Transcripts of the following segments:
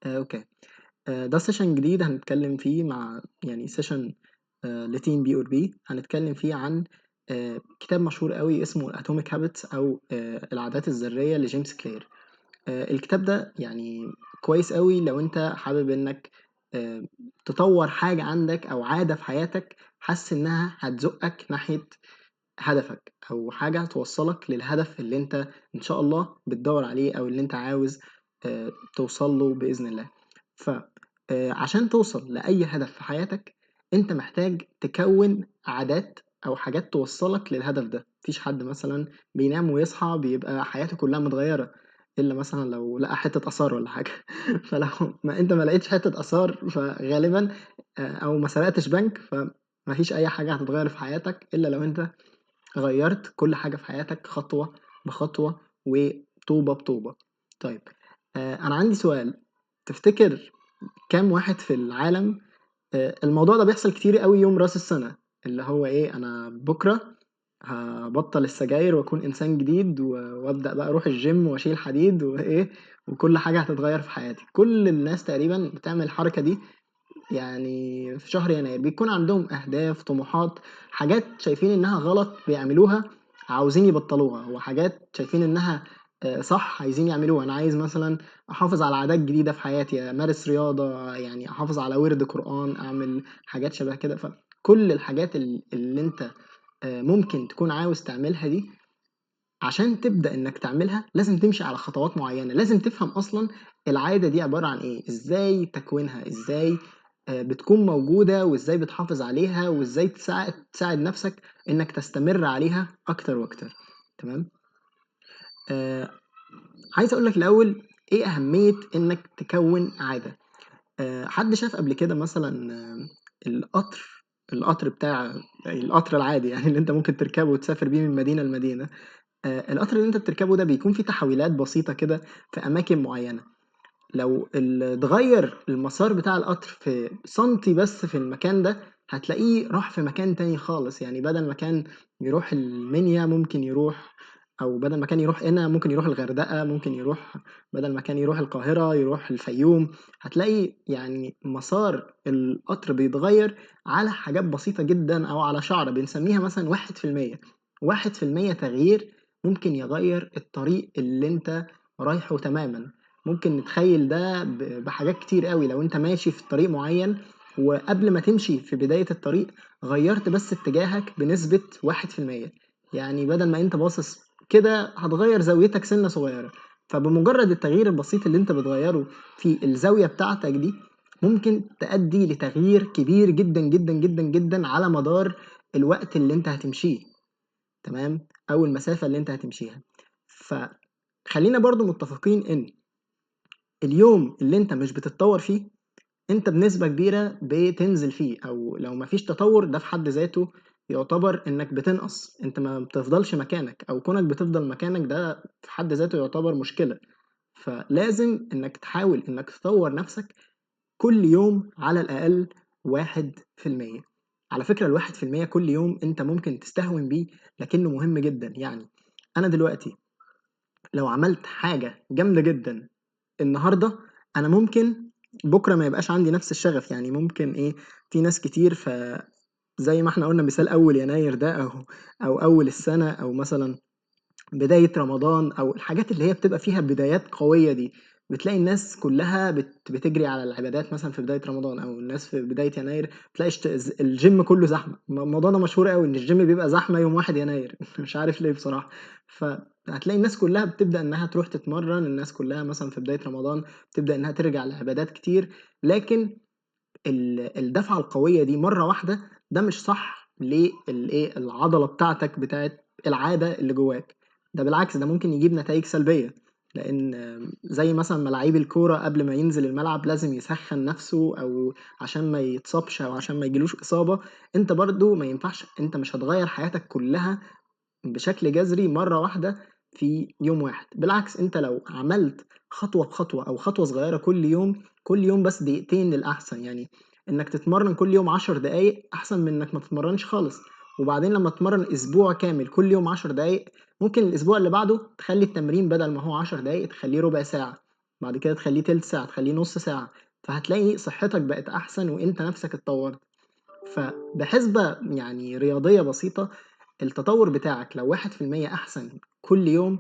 Okay. ده session جديد هنتكلم فيه مع يعني session ل team B or B. هنتكلم فيه عن كتاب مشهور قوي اسمه Atomic Habits أو العادات الذرية لجيمس كلير. الكتاب ده يعني كويس قوي لو انت حابب انك تطور حاجة عندك أو عادة في حياتك حاسس انها هتزقك ناحية هدفك أو حاجة توصلك للهدف اللي انت إن شاء الله بتدور عليه أو اللي انت عاوز توصل له بإذن الله. ف عشان توصل لأي هدف في حياتك انت محتاج تكون عادات أو حاجات توصلك للهدف ده. مفيش حد مثلا بينام ويصحى بيبقى حياته كلها متغيرة إلا مثلا لو لقى حتة آثار ولا حاجة. فلو ما انت ما لقيتش حتة آثار فغالبا أو ما سرقتش بنك فمفيش أي حاجة هتتغير في حياتك إلا لو انت غيرت كل حاجة في حياتك خطوة بخطوة وطوبة بطوبة. طيب أنا عندي سؤال، تفتكر كام واحد في العالم الموضوع ده بيحصل كتير قوي يوم راس السنة، اللي هو إيه، أنا بكرة هبطل السجاير وأكون إنسان جديد وأبدأ بقى أروح الجيم وأشيل حديد وإيه وكل حاجة هتتغير في حياتي. كل الناس تقريبا بتعمل الحركة دي يعني في شهر يناير، بيكون عندهم أهداف، طموحات، حاجات شايفين إنها غلط بيعملوها عاوزين يبطلوها، وحاجات شايفين إنها صح عايزين يعملوها. أنا عايز مثلا أحافظ على عادات جديدة في حياتي، أمارس رياضة، يعني أحافظ على ورد قرآن، أعمل حاجات شبه كده. فكل الحاجات اللي أنت ممكن تكون عاوز تعملها دي عشان تبدأ إنك تعملها لازم تمشي على خطوات معينة، لازم تفهم أصلا العادة دي عبارة عن إيه، إزاي تكوينها، إزاي بتكون موجودة، وإزاي بتحافظ عليها، وإزاي تساعد نفسك إنك تستمر عليها أكتر وأكتر. تمام؟ عايز أقولك الأول إيه أهمية إنك تكون عادة. حد شاف قبل كده مثلا القطر بتاع القطر العادي يعني اللي أنت ممكن تركبه وتسافر بيه من مدينة لمدينة؟ القطر اللي أنت بتركبه ده بيكون فيه تحويلات بسيطة كده في أماكن معينة. لو اتغير المسار بتاع القطر في سنتي بس في المكان ده هتلاقيه راح في مكان تاني خالص. يعني بدل ما كان يروح المنيا ممكن يروح، أو بدل ما كان يروح هنا ممكن يروح الغردقة، ممكن يروح بدل ما كان يروح القاهرة يروح الفيوم. هتلاقي يعني مسار القطر بيتغير على حاجات بسيطة جدا أو على شعرة بنسميها مثلا 1%. 1% تغيير ممكن يغير الطريق اللي انت رايحه تماما. ممكن نتخيل ده بحاجات كتير قوي. لو انت ماشي في طريق معين وقبل ما تمشي في بداية الطريق غيرت بس اتجاهك بنسبة 1%، يعني بدل ما انت باصص كده هتغير زاويتك سنة صغيرة، فبمجرد التغيير البسيط اللي انت بتغيره في الزاوية بتاعتك دي ممكن تؤدي لتغيير كبير جدا جدا جدا جدا على مدار الوقت اللي انت هتمشيه، تمام، او المسافة اللي انت هتمشيها. فخلينا برضو متفقين ان اليوم اللي انت مش بتتطور فيه انت بنسبة كبيرة بتنزل فيه، او لو مفيش تطور ده في حد ذاته يعتبر انك بتنقص، انت ما بتفضلش مكانك، او كونك بتفضل مكانك ده في حد ذاته يعتبر مشكلة. فلازم انك تحاول انك تطور نفسك كل يوم على الاقل 1%. على فكرة 1% كل يوم انت ممكن تستهون بيه لكنه مهم جدا. يعني انا دلوقتي لو عملت حاجة جامدة جدا النهاردة انا ممكن بكرة ما يبقاش عندي نفس الشغف. يعني ممكن ايه، في ناس كتير زي ما احنا قلنا مثال اول يناير ده او اول السنة او مثلا بداية رمضان او الحاجات اللي هي بتبقى فيها بدايات قوية دي، بتلاقي الناس كلها بتجري على العبادات مثلا في بداية رمضان، او الناس في بداية يناير تلاقي الجيم كله زحمة. الموضوع ده مشهور قوي ان الجيم بيبقى زحمة يوم 1 يناير مش عارف ليه بصراحة. فهتلاقي الناس كلها بتبدأ انها تروح تتمرن، الناس كلها مثلا في بداية رمضان بتبدأ انها ترجع لعبادات كتير، لكن الدفعة القوية دي مرة واحدة ده مش صح للايه، العضلة بتاعتك بتاعت العادة اللي جواك. ده بالعكس ده ممكن يجيب نتائج سلبية، لأن زي مثلا ملاعيب الكورة قبل ما ينزل الملعب لازم يسخن نفسه أو عشان ما يتصابش أو عشان ما يجيلوش إصابة. أنت برضو ما ينفعش، أنت مش هتغير حياتك كلها بشكل جذري مرة واحدة في يوم واحد. بالعكس أنت لو عملت خطوة بخطوة أو خطوة صغيرة كل يوم، كل يوم بس دقيقتين للأحسن، يعني إنك تتمرن كل يوم 10 دقايق أحسن من إنك ما تتمرنش خالص. وبعدين لما تتمرن أسبوع كامل كل يوم 10 دقايق، ممكن الأسبوع اللي بعده تخلي التمرين بدل ما هو 10 دقايق تخليه ربع ساعة. بعد كده تخليه تلت ساعة، تخليه نص ساعة، فهتلاقي صحتك بقت أحسن وأنت نفسك اتطورت. فبحسبة يعني رياضية بسيطة، التطور بتاعك لو 1% أحسن كل يوم،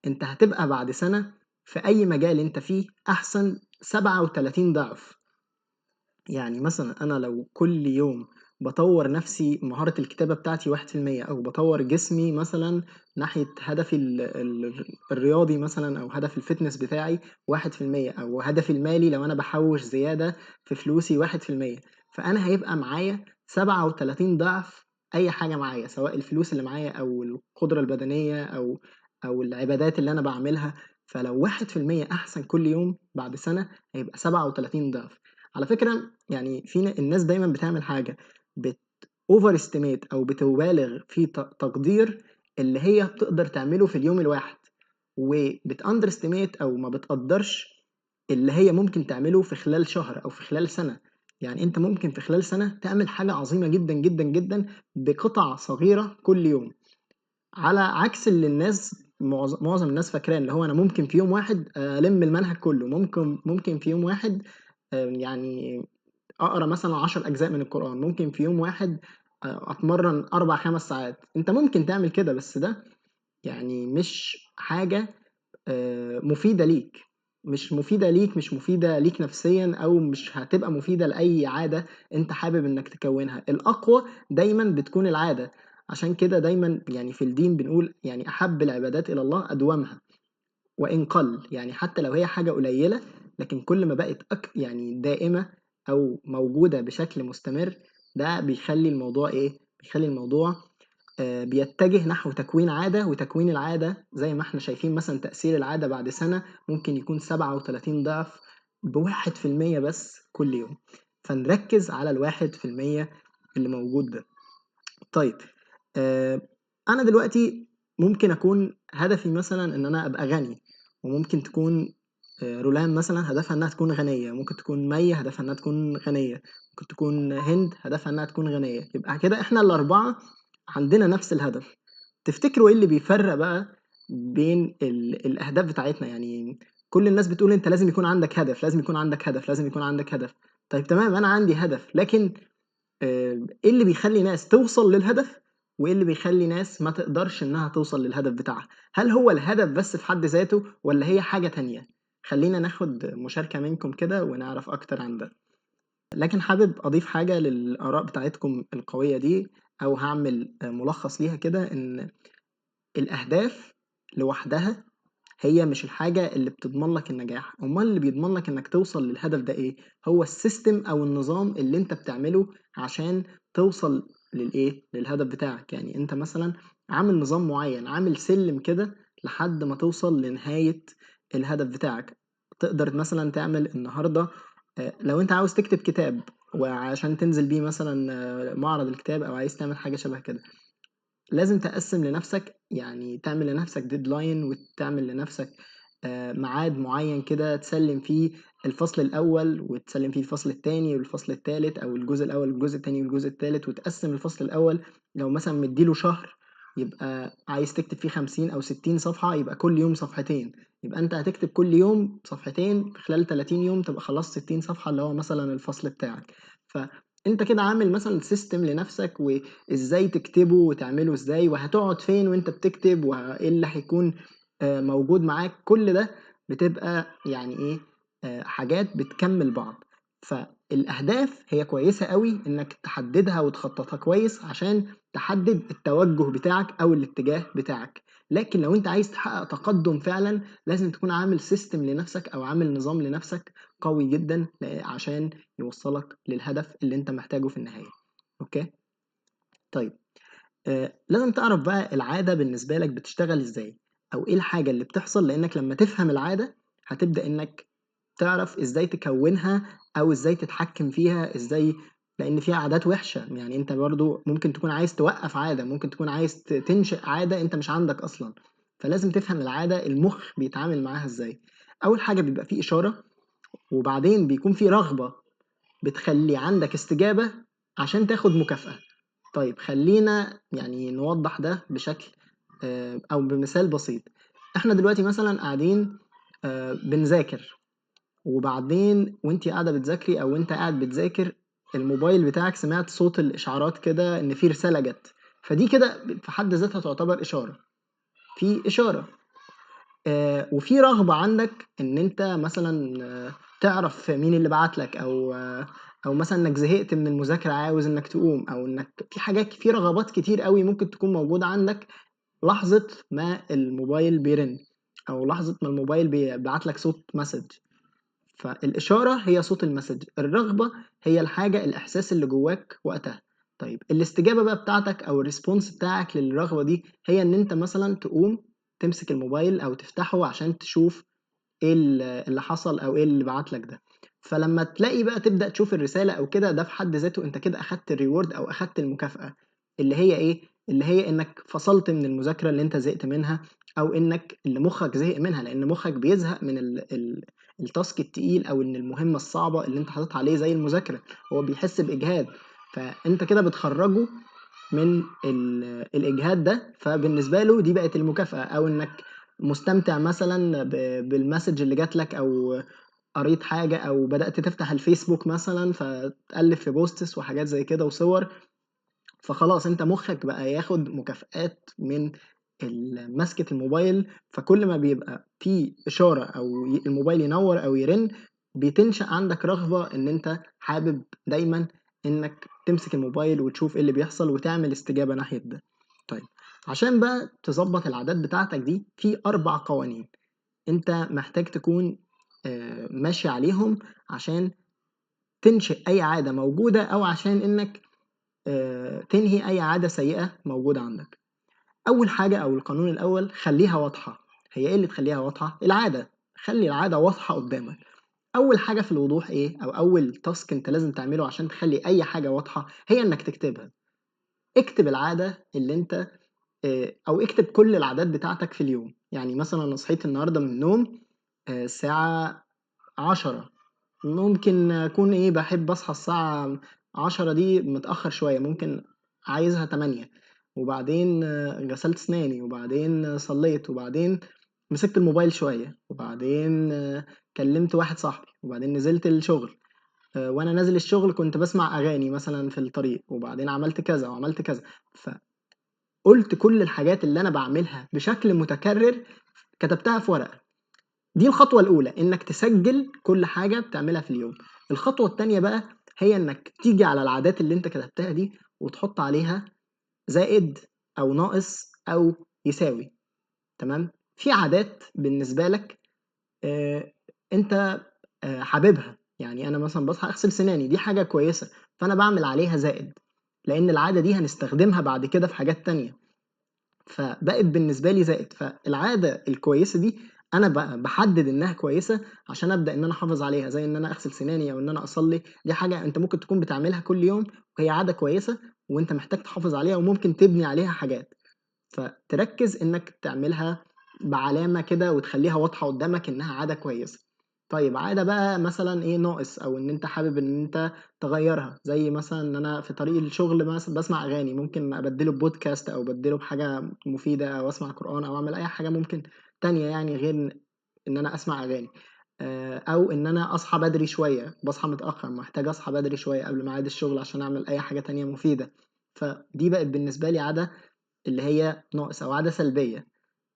أنت هتبقى بعد سنة في أي مجال أنت فيه أحسن 37 ضعف. يعني مثلا أنا لو كل يوم بطور نفسي مهارة الكتابة بتاعتي 1%، أو بطور جسمي مثلا ناحية هدفي الرياضي مثلا، أو هدف ال fitness بتاعي 1%، أو هدفي المالي لو أنا بحوش زيادة في فلوسي 1%، فأنا هيبقى معايا 37 ضعف أي حاجة معايا، سواء الفلوس اللي معايا أو القدرة البدنية أو العبادات اللي أنا بعملها. فلو 1% أحسن كل يوم بعد سنة هيبقى 37 ضعف. على فكرة يعني في الناس دايما بتعمل حاجة بت overestimate أو بتبالغ في تقدير اللي هي بتقدر تعمله في اليوم الواحد، وبت underestimate أو ما بتقدرش اللي هي ممكن تعمله في خلال شهر أو في خلال سنة. يعني أنت ممكن في خلال سنة تعمل حاجة عظيمة جدا جدا جدا بقطع صغيرة كل يوم، على عكس اللي الناس معظم الناس فاكراه اللي هو أنا ممكن في يوم واحد ألم المنهج كله، ممكن في يوم واحد يعني أقرأ مثلا 10 أجزاء من القرآن، ممكن في يوم واحد أتمرن 4-5 ساعات. أنت ممكن تعمل كده، بس ده يعني مش حاجة مفيدة ليك، مش مفيدة ليك، مش مفيدة ليك نفسيا، أو مش هتبقى مفيدة لأي عادة أنت حابب إنك تكونها. الأقوى دايما بتكون العادة، عشان كده دايما يعني في الدين بنقول يعني أحب العبادات إلى الله أدومها وإن قل، يعني حتى لو هي حاجة قليلة، لكن كل ما بقت يعني دائمة أو موجودة بشكل مستمر، ده بيخلي الموضوع إيه؟ بيخلي الموضوع بيتجه نحو تكوين عادة. وتكوين العادة زي ما احنا شايفين مثلا تأثير العادة بعد سنة ممكن يكون 37 ضعف ب1% بس كل يوم. فنركز على 1% اللي موجود ده. طيب أنا دلوقتي ممكن أكون هدفي مثلا إن أنا أبقى غني، وممكن تكون رولان مثلا هدفها إنها تكون غنية، ممكن تكون مي هدفها إنها تكون غنية، ممكن تكون هند هدفها إنها تكون غنية. يبقى كده إحنا الأربعة عندنا نفس الهدف. تفتكروا إيه اللي بيفرق بقى بين الأهداف بتاعتنا؟ يعني كل الناس بتقول أنت لازم يكون عندك هدف، لازم يكون عندك هدف، لازم يكون عندك هدف. طيب تمام، أنا عندي هدف، لكن إيه اللي بيخلي ناس توصل للهدف وإيه اللي بيخلي ناس ما تقدرش إنها توصل للهدف بتاعها؟ هل هو الهدف بس في حد ذاته ولا هي حاجة تانية؟ خلينا ناخد مشاركة منكم كده ونعرف أكتر عن ده. لكن حابب أضيف حاجة للآراء بتاعتكم القوية دي، أو هعمل ملخص ليها كده، إن الأهداف لوحدها هي مش الحاجة اللي بتضمن لك النجاح. أمال اللي بيضمن لك إنك توصل للهدف ده إيه؟ هو ال system أو النظام اللي أنت بتعمله عشان توصل للإيه؟ للهدف بتاعك. يعني أنت مثلا عامل نظام معين، عامل سلم كده لحد ما توصل لنهاية الهدف بتاعك. تقدر مثلا تعمل النهاردة، لو أنت عاوز تكتب كتاب وعشان تنزل بيه مثلا معرض الكتاب، أو عايز تعمل حاجة شبه كده، لازم تقسم لنفسك، يعني تعمل لنفسك deadline، وتعمل لنفسك ميعاد معين كده تسلم فيه الفصل الأول، وتسلم فيه الفصل التاني والفصل التالت، أو الجزء الأول والجزء التاني والجزء التالت، وتقسم الفصل الأول. لو مثلا مديله شهر يبقى عايز تكتب فيه 50 أو 60 صفحة، يبقى كل يوم صفحتين، يبقى أنت هتكتب كل يوم صفحتين في خلال 30 يوم تبقى خلصت 60 صفحة اللي هو مثلا الفصل بتاعك. فأنت كده عامل مثلا system لنفسك، وإزاي تكتبه وتعمله إزاي، وهتقعد فين وأنت بتكتب، وإيه اللي هيكون موجود معاك. كل ده بتبقى يعني إيه، حاجات بتكمل بعض. فالأهداف هي كويسة قوي إنك تحددها وتخططها كويس عشان تحدد التوجه بتاعك أو الاتجاه بتاعك. لكن لو أنت عايز تحقق تقدم فعلا، لازم تكون عامل system لنفسك أو عامل نظام لنفسك قوي جدا عشان يوصلك للهدف اللي أنت محتاجه في النهاية. okay؟ طيب لازم تعرف بقى العادة بالنسبة لك بتشتغل إزاي، أو إيه الحاجة اللي بتحصل، لأنك لما تفهم العادة هتبدأ إنك تعرف إزاي تكونها أو إزاي تتحكم فيها، إزاي، لأن فيها عادات وحشة. يعني أنت برضو ممكن تكون عايز توقف عادة، ممكن تكون عايز تنشئ عادة أنت مش عندك أصلا، فلازم تفهم العادة المخ بيتعامل معاها إزاي. أول حاجة بيبقى فيه إشارة، وبعدين بيكون فيه رغبة بتخلي عندك استجابة عشان تاخد مكافأة. طيب خلينا يعني نوضح ده بشكل أو بمثال بسيط. احنا دلوقتي مثلا قاعدين بنذاكر، وبعدين وأنتِ قاعدة بتذاكري أو وأنت قاعد بتذاكر الموبايل بتاعك سمعت صوت الإشعارات كده إن في رسالة جات، فدي كده في حد ذاتها تعتبر إشارة، في إشارة. وفي رغبة عندك إن أنت مثلًا تعرف مين اللي بعت لك، أو مثلًا إنك زهقت من المذاكرة عاوز إنك تقوم، أو إنك في حاجات، في رغبات كتير أوي ممكن تكون موجودة عندك لحظة ما الموبايل بيرن، أو لحظة ما الموبايل بيبعت لك صوت message. فالإشارة هي صوت ال message، الرغبة هي الحاجة، الإحساس اللي جواك وقتها. طيب الاستجابة بقى بتاعتك أو ال response بتاعك للرغبة دي هي إن أنت مثلًا تقوم تمسك الموبايل أو تفتحه عشان تشوف إيه اللي حصل أو إيه اللي بعت لك ده. فلما تلاقي بقى تبدأ تشوف الرسالة أو كده، ده في حد ذاته أنت كده أخدت ال reward أو أخدت المكافأة، اللي هي إيه؟ اللي هي إنك فصلت من المذاكرة اللي أنت زهقت منها، أو إنك اللي مخك زهق منها، لأن مخك بيزهق من ال task التقيل أو إن المهمة الصعبة اللي أنت حاططها عليه زي المذاكرة، هو بيحس بإجهاد، فأنت كده بتخرجه من الإجهاد ده، فبالنسبة له دي بقت المكافأة. أو إنك مستمتع مثلا بال message اللي جات لك، أو قريت حاجة، أو بدأت تفتح الفيسبوك مثلا فتألف في posts وحاجات زي كده وصور، فخلاص أنت مخك بقى ياخد مكافآت من مسكة الموبايل. فكل ما بيبقى في إشارة أو الموبايل ينور أو يرن، بتنشأ عندك رغبة إن أنت حابب دايما إنك تمسك الموبايل وتشوف إيه اللي بيحصل وتعمل استجابة ناحية ده. طيب عشان بقى تظبط العادات بتاعتك دي، في 4 قوانين أنت محتاج تكون ماشي عليهم عشان تنشئ أي عادة موجودة، أو عشان إنك تنهي أي عادة سيئة موجودة عندك. أول حاجة أو القانون الأول، خليها واضحة. هي إيه اللي تخليها واضحة؟ العادة. خلي العادة واضحة قدامك. أول حاجة في الوضوح إيه؟ أو أول تاسك أنت لازم تعمله عشان تخلي أي حاجة واضحة، هي إنك تكتبها. اكتب العادة اللي أنت أو اكتب كل العادات بتاعتك في اليوم. يعني مثلاً أنا صحيت النهاردة من النوم الساعة 10، ممكن أكون إيه بحب أصحى الساعة 10 دي متأخر شوية، ممكن عايزها 8، وبعدين غسلت سناني، وبعدين صليت، وبعدين مسكت الموبايل شوية، وبعدين كلمت واحد صاحبي، وبعدين نزلت الشغل، وأنا نازل الشغل كنت بسمع أغاني مثلا في الطريق، وبعدين عملت كذا وعملت كذا. فقلت كل الحاجات اللي أنا بعملها بشكل متكرر كتبتها في ورقة. دي الخطوة الأولى، إنك تسجل كل حاجة بتعملها في اليوم. الخطوة التانية بقى هي إنك تيجي على العادات اللي أنت كتبتها دي وتحط عليها زائد أو ناقص أو يساوي. تمام؟ في عادات بالنسبة لك أنت حاببها، يعني أنا مثلا بصحى أغسل سناني، دي حاجة كويسة، فأنا بعمل عليها زائد، لأن العادة دي هنستخدمها بعد كده في حاجات تانية، فبقت بالنسبة لي زائد. فالعادة الكويسة دي أنا بحدد إنها كويسة عشان أبدأ إن أنا أحافظ عليها، زي إن أنا أغسل سناني أو إن أنا أصلي، دي حاجة أنت ممكن تكون بتعملها كل يوم وهي عادة كويسة وأنت محتاج تحافظ عليها وممكن تبني عليها حاجات، فتركز إنك تعملها بعلامة كده وتخليها واضحة قدامك إنها عادة كويسة. طيب عادة بقى مثلا إيه ناقص، أو إن أنت حابب إن أنت تغيرها، زي مثلا إن أنا في طريق الشغل مثلا بسمع أغاني، ممكن أبدله ببودكاست أو أبدله بحاجة مفيدة أو أسمع قرآن أو أعمل أي حاجة ممكن تانية يعني غير إن أنا أسمع أغاني، أو إن أنا أصحى بدري شوية، بصحى متأخر محتاج أصحى بدري شوية قبل ميعاد الشغل عشان أعمل أي حاجة تانية مفيدة، فدي بقت بالنسبة لي عادة اللي هي ناقص أو عادة سلبية.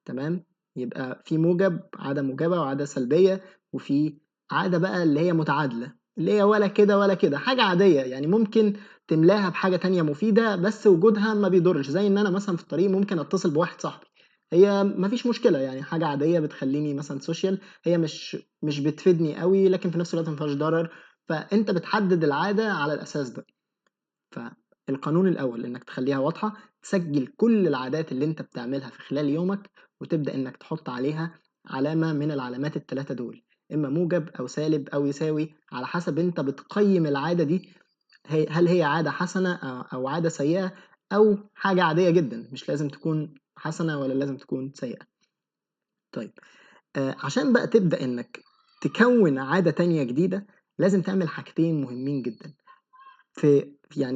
تمام؟ يبقى في موجب، عادة موجبة وعادة سلبية، وفي عادة بقى اللي هي متعادلة، اللي هي ولا كده ولا كده، حاجة عادية يعني ممكن تملاها بحاجة تانية مفيدة بس وجودها ما بيضرش، زي إن أنا مثلا في الطريق ممكن أتصل بواحد صاحبي، هي ما فيش مشكلة، يعني حاجة عادية بتخليني مثلا social، هي مش بتفيدني قوي لكن في نفس الوقت ما فيهاش ضرر، فأنت بتحدد العادة على الأساس ده. فالقانون الأول إنك تخليها واضحة، تسجل كل العادات اللي أنت بتعملها في خلال يومك، وتبدأ إنك تحط عليها علامة من العلامات التلاتة دول، إما موجب أو سالب أو يساوي، على حسب أنت بتقيم العادة دي هل هي عادة حسنة أو عادة سيئة أو حاجة عادية جدا، مش لازم تكون حسنة ولا لازم تكون سيئة. طيب عشان بقى تبدأ إنك تكون عادة تانية جديدة، لازم تعمل حاجتين مهمين جدا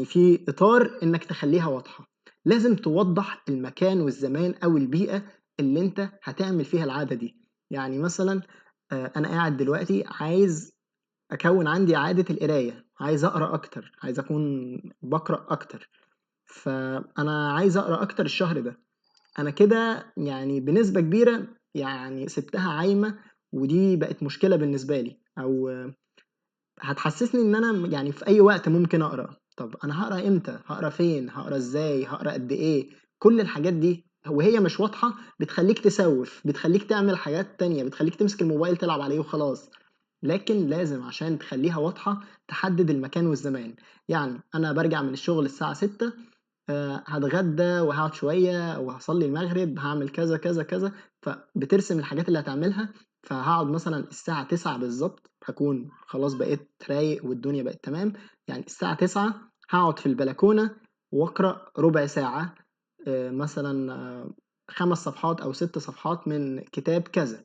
في إطار إنك تخليها واضحة. لازم توضح المكان والزمان أو البيئة اللي أنت هتعمل فيها العادة دي. يعني مثلا أنا قاعد دلوقتي عايز أكوّن عندي عادة القراية، عايز أقرا أكتر، عايز أكون باقرأ أكتر، فأنا عايز أقرا أكتر الشهر ده. أنا كده يعني بنسبة كبيرة يعني سِبتها عايمة، ودي بقت مشكلة بالنسبة لي، أو هتحسسني إن أنا يعني في أي وقت ممكن أقرا. طب أنا هاقرا إمتى؟ هاقرا فين؟ هاقرا إزاي؟ هاقرا قد إيه؟ كل الحاجات دي وهي مش واضحة بتخلّيك تسوّف، بتخلّيك تعمل حاجات تانية، بتخلّيك تمسك الموبايل تلعب عليه وخلاص. لكن لازم عشان تخلّيها واضحة تحدد المكان والزمان. يعني أنا بارجع من الشغل الساعة 18:00، هاتغدى وهاقعد شوية وهاصلّي المغرب، هاعمل كذا، كذا، كذا، فبترسم الحاجات اللي هتعملها. فهاقعد مثلًا الساعة 21:00 بالضبط، هاكون خلاص بقيت رايق والدنيا بقت تمام، يعني الساعة 21:00 هاقعد في البلكونة وأقرأ ربع ساعة، مثلًا 5 صفحات أو 6 صفحات من كتاب كذا.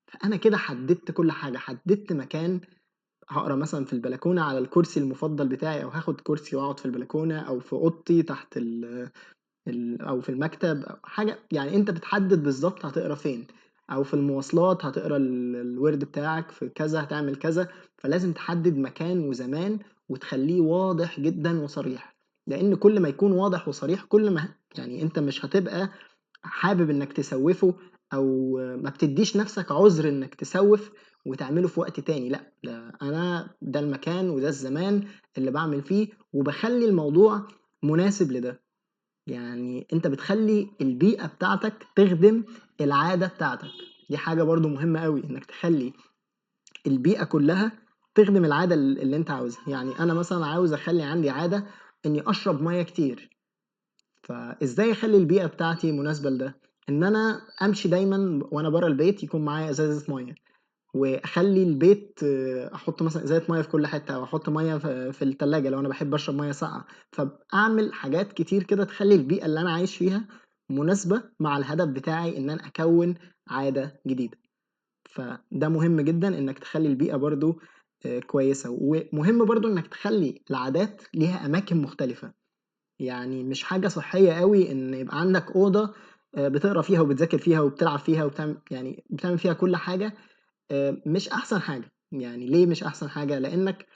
فأنا كده حددت كل حاجة، حددت مكان هاقرا مثلًا في البلكونة على الكرسي المفضل بتاعي، أو هاخد كرسي وأقعد في البلكونة، أو في أوضتي تحت ال ال أو في المكتب أو حاجة. يعني أنت بتحدد بالضبط هتقرا فين، أو في المواصلات هتقرا الوِرد بتاعك في كذا، هتعمل كذا. فلازم تحدد مكان وزمان وتخلّيه واضح جدًا وصريح، لإن كل ما يكون واضح وصريح كل ما يعني أنت مش هتبقى حابب إنك تسوّفه، أو ما بتدّيش نفسك عُذر إنك تسوّف وتعمله في وقت تاني، لأ، ده أنا ده المكان وده الزمان اللي باعمل فيه، وباخلّي الموضوع مناسب لده. يعني أنت بتخلّي البيئة بتاعتك تخدم العادة بتاعتك، دي حاجة برضه مهمة أوي، إنك تخلّي البيئة كلّها تخدم العادة اللي أنت عاوزها. يعني أنا مثلًا عاوز أخلّي عندي عادة إني أشرب مَيّة كتير، فإزاي أخلّي البيئة بتاعتي مناسبة لده؟ إن أنا أمشي دايمًا وأنا برّه البيت يكون معايا إزازة مَيّة، وأخلّي البيت أحُط مثلًا إزازة مَيّة في كل حتة، أو أحُط مَيّة في التلاجة لو أنا باحب أشرب مَيّة ساقعة. فأعمل حاجات كتير كده تخلّي البيئة اللي أنا عايش فيها مناسبة مع الهدف بتاعي إن أنا أكوّن عادة جديدة. فده مهم جدًا إنك تخلّي البيئة برضه كويسة، ومهم برضه إنك تخلّي العادات ليها أماكن مختلفة. يعني مش حاجة صحية أوي إن يبقى عندك أوضة بتقرا فيها وبتذاكر فيها وبتلعب فيها يعني بتعمل فيها كل حاجة، مش أحسن حاجة. يعني ليه مش أحسن حاجة؟ لإنك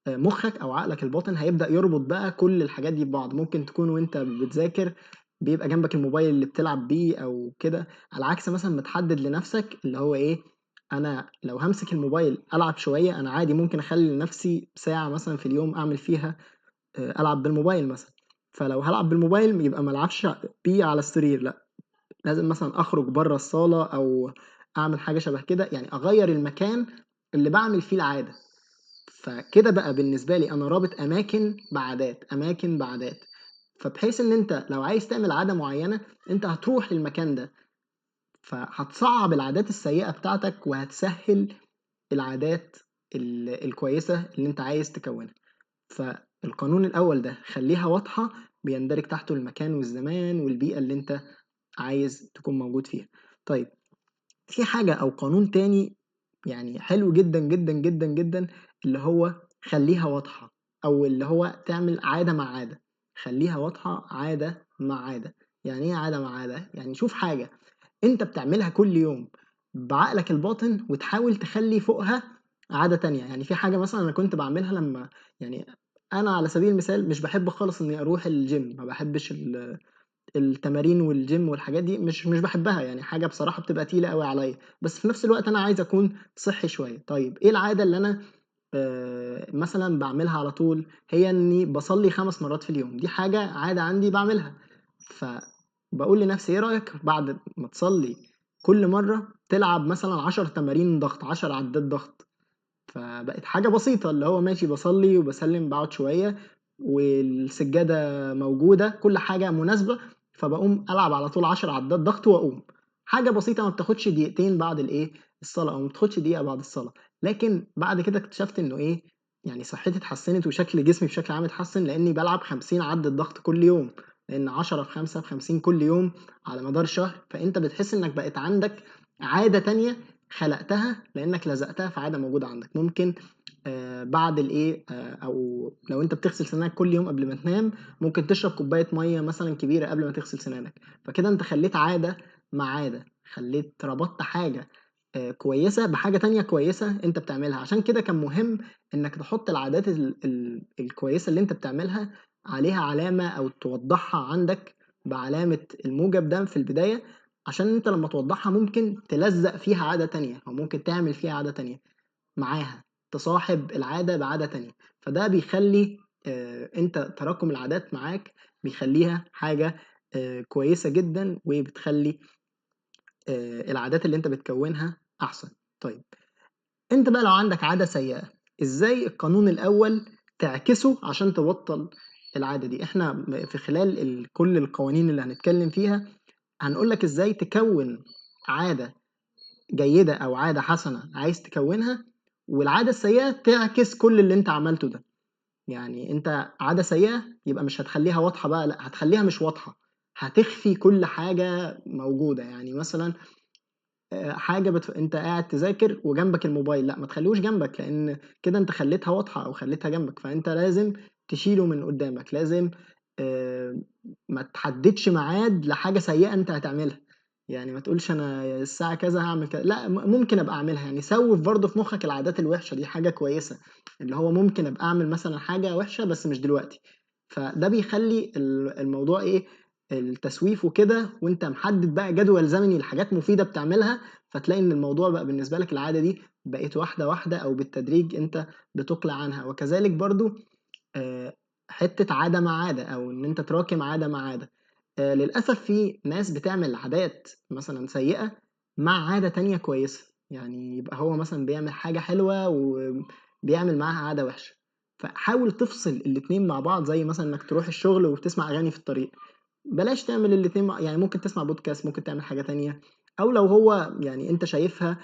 مخك أو عقلك الباطن هيبدأ يربط بقى كل الحاجات دي ببعض. ممكن تكون وأنت بتذاكر بيبقى جنبك الموبايل اللي بتلعب بيه أو كده، على عكس مثلًا ما تحدد لنفسك اللي هو إيه، أنا لو هامسك الموبايل ألعب شوية، أنا عادي ممكن أخلّي لنفسي ساعة مثلًا في اليوم أعمل فيها ألعب بالموبايل مثلًا، فلو هالعب بالموبايل يبقى ما العبش بيه على السرير، لأ، لازم مثلًا أخرج برّه الصالة أو أعمل حاجة شبه كده، يعني أغيّر المكان اللي باعمل فيه العادة. فكده بقى بالنسبة لي أنا رابط أماكن بعادات، أماكن بعادات، فبحيث إن أنت لو عايز تعمل عادة معيّنة أنت هتروح للمكان ده، فهتصعّب العادات السيئة بتاعتك وهتسهّل العادات الكويسة اللي أنت عايز تكوّنها. فالقانون الأول ده خلّيها واضحة، بيندرج تحته المكان والزمان والبيئة اللي أنت عايز تكون موجود فيها. طيب في حاجة أو قانون تاني يعني حلو جدًا، جدًا، جدًا، جدًا، اللي هو خلّيها واضحة، أو اللي هو تعمل عادة مع عادة. خلّيها واضحة عادة مع عادة. يعني إيه عادة مع عادة؟ يعني شوف حاجة أنت بتعملها كل يوم بعقلك الباطن وتحاول تخلّي فوقها عادة تانية. يعني في حاجة مثلًا أنا كنت باعملها لمّا يعني أنا على سبيل المثال مش باحب خالص إني أروح الgym، ما باحبش التمارين والgym والحاجات دي، مش باحبها، يعني حاجة بصراحة بتبقى تقيلة أوي عليّا، بس في نفس الوقت أنا عايز أكون صحّي شوية. طيب إيه العادة اللي أنا مثلًا باعملها على طول؟ هي إني باصلّي 5 مرات في اليوم، دي حاجة عادة عندي باعملها. فباقول لنفسي إيه رأيك بعد ما تصلّي كل مرة تلعب مثلًا 10 تمارين ضغط، 10 عدات ضغط. فبقت حاجة بسيطة، اللي هو ماشي باصلّي وباسلِّم، باقعد شوية والسجادة موجودة، كل حاجة مناسبة، فباقوم ألعب على طول 10 عدات ضغط وأقوم. حاجة بسيطة ما بتاخدش دقيقتين بعد الإيه، الصلاة، أو ما بتاخدش دقيقة بعد الصلاة. لكن بعد كده اكتشفت إنه إيه، يعني صحتي اتحسنت وشكل جسمي بشكل عام اتحسن، لإني بالعب 50 عدة ضغط كل يوم، لإن 10 في 5 ب50 كل يوم على مدار شهر، فأنت بتحس إنك بقت عندك عادة تانية خلقتها لإنك لزقتها في عادة موجودة عندك. ممكن بعد الإيه، أو لو أنت بتغسل سنانك كل يوم قبل ما تنام، ممكن تشرب كوباية مَيّة مثلًا كبيرة قبل ما تغسل سنانك، فكده أنت خلّيت عادة مع عادة، ربطت حاجة كويسة بحاجة تانية كويسة أنت بتعملها. عشان كده كان مهم إنك تحط العادات الكويسة اللي أنت بتعملها عليها علامة أو توضحها عندك بعلامة الموجب ده في البداية، عشان أنت لما توضحها ممكن تلزق فيها عادة تانية أو ممكن تعمل فيها عادة تانية معاها، تصاحب العادة بعادة تانية. فده بيخلي أنت تراكم العادات معاك بيخليها حاجة كويسة جدا، وبتخلي العادات اللي أنت بتكونها أحسن. طيب أنت بقى لو عندك عادة سيئة، إزاي القانون الأول تعكسه عشان تبطل العادة دي؟ إحنا في خلال كل القوانين اللي هنتكلم فيها هنقولك إزاي تكون عادة جيدة أو عادة حسنة عايز تكونها، والعادة السيئة تعكس كل اللي أنت عملته ده. يعني أنت عادة سيئة يبقى مش هتخليها واضحة بقى، لأ هتخليها مش واضحة، هتخفي كل حاجة موجودة. يعني مثلا حاجة أنت قاعد تذاكر وجنبك الموبايل، لأ ما تخليهوش جنبك، لأن كده أنت خليتها واضحة أو خليتها جنبك، فأنت لازم تشيله من قدامك. لازم ما تحددش ميعاد لحاجة سيئة أنت هتعملها، يعني ما تقولش أنا الساعة كذا هعمل كذا، لأ ممكن أبقى أعملها. يعني سوف برضه في مخك العادات الوحشة دي حاجة كويسة، اللي هو ممكن أبقى أعمل مثلا حاجة وحشة بس مش دلوقتي. فده بيخلي الموضوع إيه، التسويف وكده، وانت محدد بقى جدول زمني لحاجات مفيدة بتعملها، فتلاقي ان الموضوع بقى بالنسبة لك العادة دي بقت واحدة واحدة او بالتدريج انت بتقلع عنها. وكذلك برضو حتة عادة مع عادة، او ان انت تراكم عادة مع عادة. للأسف في ناس بتعمل عادات مثلا سيئة مع عادة تانية كويسة، يعني يبقى هو مثلا بيعمل حاجة حلوة وبيعمل معاها عادة وحشة. فحاول تفصل الاتنين مع بعض، زي مثلا انك تروح الشغل وبتسمع اغاني في الطريق، بلاش تعمل الاتنين يعني ممكن تسمع بودكاست، ممكن تعمل حاجة تانية، أو لو هو يعني أنت شايفها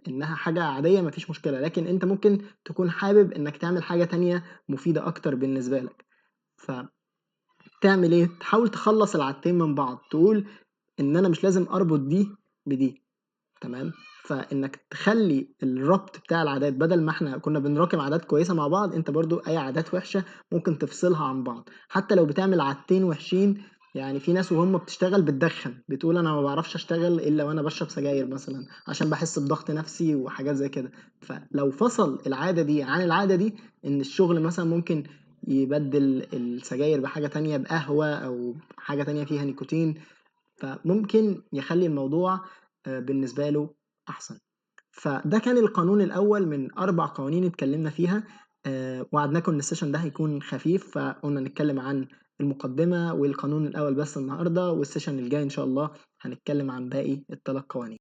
إنها حاجة عادية مفيش مشكلة، لكن أنت ممكن تكون حابب إنك تعمل حاجة تانية مفيدة أكتر بالنسبة لك. فتعمل إيه؟ تحاول تخلص العادتين من بعض، تقول إن أنا مش لازم أربط دي بدي، تمام؟ فإنك تخلي الربط بتاع العادات، بدل ما إحنا كنا بنراكم عادات كويسة مع بعض، أنت برضو أي عادات وحشة ممكن تفصلها عن بعض، حتى لو بتعمل عادتين وحشين. يعني في ناس وهم بتشتغل بتدخن، بتقول أنا ما بعرفش أشتغل إلا وأنا بشرب سجاير مثلا عشان بحس بضغط نفسي وحاجات زي كده. فلو فصل العادة دي عن العادة دي، إن الشغل مثلا ممكن يبدل السجاير بحاجة تانية، بقهوة أو حاجة تانية فيها نيكوتين، فممكن يخلي الموضوع بالنسبة له أحسن. فده كان القانون الأول من 4 قوانين اتكلمنا فيها. وعدناكم إن ال session ده هيكون خفيف، فقلنا نتكلم عن المقدمة والقانون الأول بس النهاردة، وال session الجاي إن شاء الله هنتكلم عن باقي ال3 قوانين.